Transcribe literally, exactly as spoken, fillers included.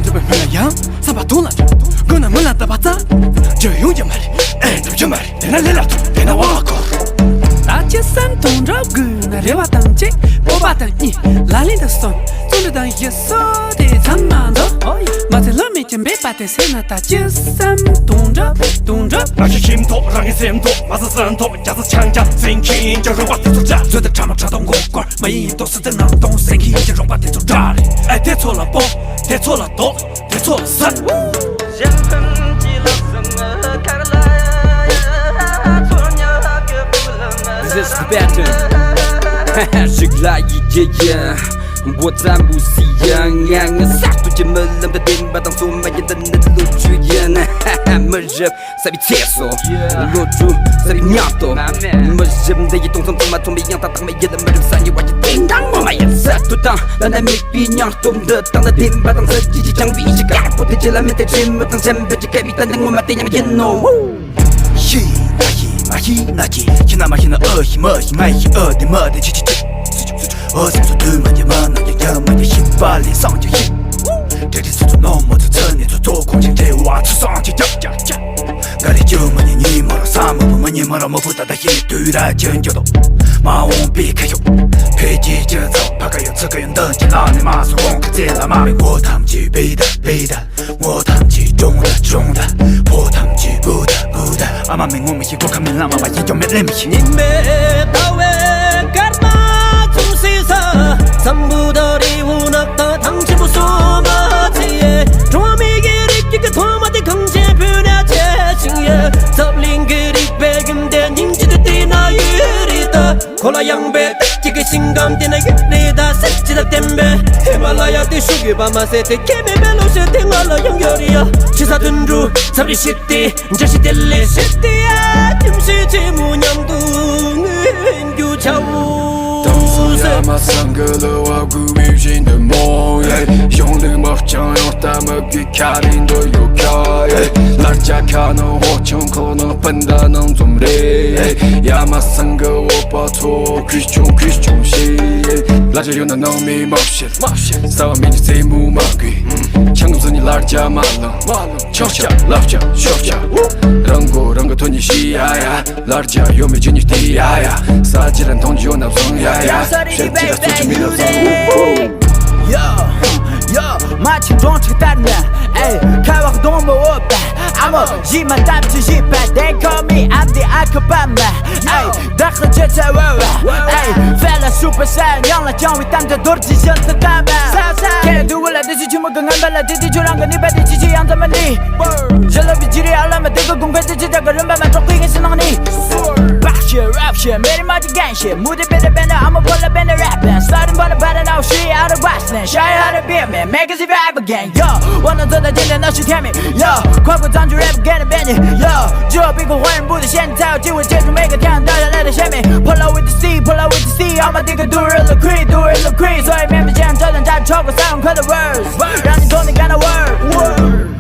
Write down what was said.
འགྲུབ་པའི་སྨོན་ལམ་ཡང་བསམ་པ་དུང་ལ་འགྲོ། དགོས་ན་མི་ལ་བཏབ་པ་ཙམ། རྒྱུ་ཡོང་རྒྱུ་མ་རེད། ཨེ་འགྲུབ་རྒྱུ་མ་རེད། དེ་ན་ལས་ལ་ཐུག་དེ་ན་དབང་ལ་འཁོར། ད་ཅི་བསམ་དུང་འགྲོ་དགོས་ན་རེ་བ་དང་གཅིག་སྤོབས་པ་དང་གཉིས། ལག་ལེན་དུ་སོང་། བརྩོན་འགྲུས་དང་ཡུལ་སྲོལ་དེ་ཙམ་མ་འདུག་མ་ཚད་བློ་མིག་གི་འབད་པ་དེ་སེམས་ན་ད་ཅི་བསམ་དུང་འགྲོ་དུང་འགྲོ། རང་གི་ཁྱིམ་ཐོག་རང་གི་སེམས་ཐོག་མ་ཟ་སེམས་ཐོག་རྒྱ་ཚ་ཆང་རྒྱ་སེང་ཁྱིན་གྱི་རོགས་པ་དེ་ཚོ་འདྲ། བཟོད་དང་ཕྲ་མ་ཕྲ་དང་མགོ་སྐོར་མ་ཡིན་ཡིན་ཏོ་སི་ཏི་ནང་སྟོང་སེང་ཁྱིན་གྱི་རོགས་པ་དེ་ཚོ་འདྲ་རེད། ཨེ་དེ་ཚོ་ལ་སྤོ་དེ་ཚོ་ལ་དོ་དེ་ཚོ་ལ་ཟ། This is Tibetan. ཞིག་ལ་ཡིད་ཀྱི་ཡིན། འགོ་བརྩམས་པོ་སི་ཡང་ཡང་ངི་ས་སྟོད་ཀྱི་རྨི་ལམ་དུ་བདེན་པ་དང་སོ་མ་ཡིན་འདི་ནི་ལོ་རྒྱུས་ཡིན། མི་རབས་གསར་པའི་ཚེ་སྲོག་ལོ་རྒྱུས་གསར་པའི་སྙིང་སྟོབས། མི་རབས་འདི་ཡི་སྟོང་བསམ་ཚང་མ་ཚོང་པའི་ཡང་དག་དག་མ་ཡིན་ལ་མི་རབས་གསར་རྙིང་བ་ཡི་བདེན་དང་ངོ་མ་ཡིན། ས་སྟོད་དང་ལ་ན་མིག་པའི་སྙིང་སྟོབས་འདི་དང་ལ་བདེན་པ་དང་གསར་བརྗེ་ཀྱི་བྱང་བའི་ཡིད་ཀྱི་དཀར་པོ་དེ་རྗེས་ལ་མི་དེ་ཆེན་མོ་དང་ཆེན་པོ་ཅིག་སྐད་པའི་ཏན་ཏན་ངོ་མ་དེ་ཉམས་ཡིན་ནོ། ཤི་ན་ཤི་མ་ཤི་ན་ཅི་ཤི་ན་མ་ཤི་ན་ཨ་ཤི་མ་ཤི་ང་ཤི་ཨ་དེ་མ་དེ་ཆི་ཆི་ཆི། ཨ་སང་སོ་དུ་མ་ཉི་མ་ན་ཉི་རྒྱ་མ་ཉི་ཤི་པ་ལི་སང་ཅི་ཤི། དེ་དེ་སོ་སོ་ནོ་མོ་ཚོ་ཚ་ནི་ཚོ་ཚོ་ཁོང་ཆེན་དེ་བ་ཚོ་སང་ཅི་ཅག་ཅག་ཅག། ག་ལི་ཅུ་མ་ཉི་ཉི་མ་ར་ས་མ་བུ་མ་ཉི་མ་ར་མ་བུ་ད་ད་ཤི་ནི་དུ་ར་ཅན་ཅོ་དོ། མ་འོང་པི་ཁ་ཤོ། ཕེ་ཅི་ཅི་ཚོ་ཕ་ཀ་ཡོ་ཚ་ཀ་ཡོ་འདི་ཅི་ལ་ནི་མ་སོ་ཁོང་ཁ་ཚེ་ལ་མ་མི་མགོ་ཐམ་ཅི་པི་ད་པི་ད། ངོ་ཐམས་ཅད་གྱོང་ད་གྱོང་ད། ཕོ་ཐམས་ཅད་བུ་ད་བུ་ད། ཨ་མ་མི་ངོ་མི་ཤེས་གོ་ཁ་མི་ལ་མ་བ་ཡིན་ཀྱང་མི་ལེན་མི་ཤེས། ཉིན་མེད་ཟླ་བའི་སྐར་མ་འཛོམས་སྲིད་ས། འཛམ་བུ་ད་རི་བོ་ནགས་དང་ཐང་ཆེན་པོ་སོ་མ་ཚེ་ཡེ། གྲོང་མི་གི་རིགས་ཀྱི་གི་ཐོག་མ་དེ་གངས་ཅན་བོད་ལ་ཆེ་ཞིང་ཡེ། འཛམ་གླིང་གི་རིག་པའི་རྒྱུན་དེ་སྙིང་རྗེ་དེ་དེ་ན་ཡོད་རེད་ད། གོ་ལ་ཡངས་པའི་ཏིག་ཅིག་གི་ཤིང་སྒམ་དེ་ན་ཡོད་རེད་ད། སེམས་ཅི་ལ་བརྟན་པའི་ཧི་མ་ལ་ཡ་དེ་ཤུགས་ཡོད་པ་མ་ཟད་དེ་ཁྱེད་མེད་པའི་ལོ་ཤས་དེ་ང་ལ་ཡང་ཡོད་རེད་ཡ། ཆི་ས་དུན་འགྲུ་འཚམས་རེ་ཤི་སྟེ་འཇའ་ཤི་དེ་ལས་ཤི་སྟེ་ཡ། ཁྱིམ་ཤི་ཆེན་མོ་མཉམ་དུ་ངུ་རྒྱུ་ཆའོ། དང་སུ་ཡ་མ་སང་གི་ལོ་བ་དགུ་བའི་བཞིན་དུ་མོ་ཡེ། གཞུང་ལུགས་མ་བྱང་ཡང་ལྟ་མི་དགོས། ཁ་རིང་འདོད་ཡོད་ཁ་ཡེ། ལར་ཅ་ཁ་ནང་ཧོ་ཆུང་ཁོ་ནང་སྤུན་ཟླ་ནང་འཛོམས་རེད། ཡ་མ་སང་གི་འོ་པ་ཚོ་ཁུས་ཆུང་ཁུས་ཆུང་ཤེས། ལ་ཅ་ཡོད་ན་ནང་མི་མ་བཤད། མ་བཤད། ས་བ་མི་ནི་རྩེད་མོ་མ་དགོས། ཆང་ཟི་ནི་ལར་ཅ་མ་ལང་། མ་ལང་། ཆོག་ཆ་ལབ་ཆ་ཤོག་ཆ། རང་གོ་རང་གི་ཐོན་ནི་ཤི་ཡ་ཡ། ལར་ཅ་ཡོད་མི་ཅི་ནི་ཏི་ཡ་ཡ། ས་ཅི་ར་མཐོང་ཅི་ཡོད་ན་བཟང་ཡ་ཡ། ཤ་ཅི་ར་ཚོ་ཅི་མི་ལ་བཟང་། Yo, yo, མ་ཆིན་གྲོང་ཆིག་ལྟར་ནས། ཨེ། ཁ་བ་གདོང་མོ་འོབ་པ། ཨ་མོ་ཞི་མ་སྟབས་ཀྱི་ཞི་པ། They call me I'm the Akabama. ཨེ། བདག་ལ་ཇེ་ཚ་བ་བ། ཨེ། ཕེ་ལ་སུ་པར་སའི་ཉང་ལ་བཅང་བའི་གཏམ་དེ་རྡོ་རྗེ་བཞིན་དུ་བརྟན་པ། ཁྱེད་འདུལ་བ་ལ་བདེ་སྐྱིད་ཆུ་མོ་གི་ངན་པ་ལ་བདེ་སྐྱིད་ཆུ་རང་གི་ནུས་པ་དེ་ཅི་ཅི་ཡང་ཙམ་མ་ནི། ཇེ་ལོ་བི་ཇི་རི་ཨ་ལ་མ་དེ་གི་དགུང་ཁ་ཅི་ཅི་དག་གི་རིམ་པ་མ་གྲོགས་པའི་ངེས་སུ་ནང་ནི། Rap shit, rap shit, མེ་རི་མ་ཅི་གན་ཤེ། མུ་དེ་བེ་རེ་བེ་ནེ། I'm a pull up in the rap and starting by the bottom, now she out of Washington, shy out of beer, man, make us rap again, yo. Wanna do the thing that now she tell me, yo. ཁོ་ཁོ་ཙམ་གྱི་rap again, Benny, yo. ཇོ་པི་ཀོ་ཝན་བུ་དེ་ཤེན་ཐའོ་ཅི་བོ་ཇེ་ཇུ་མེ་ག་ཐན་ད་ལ་ལ་ཤེ་མེ། Pull up with the C, pull up with the C, I'm a digger, do it real quick, do it real quick. So I remember jam, tell them that choke, sound, cut the words. རང་ནི་དོན་ནི་ག་ན་word, word.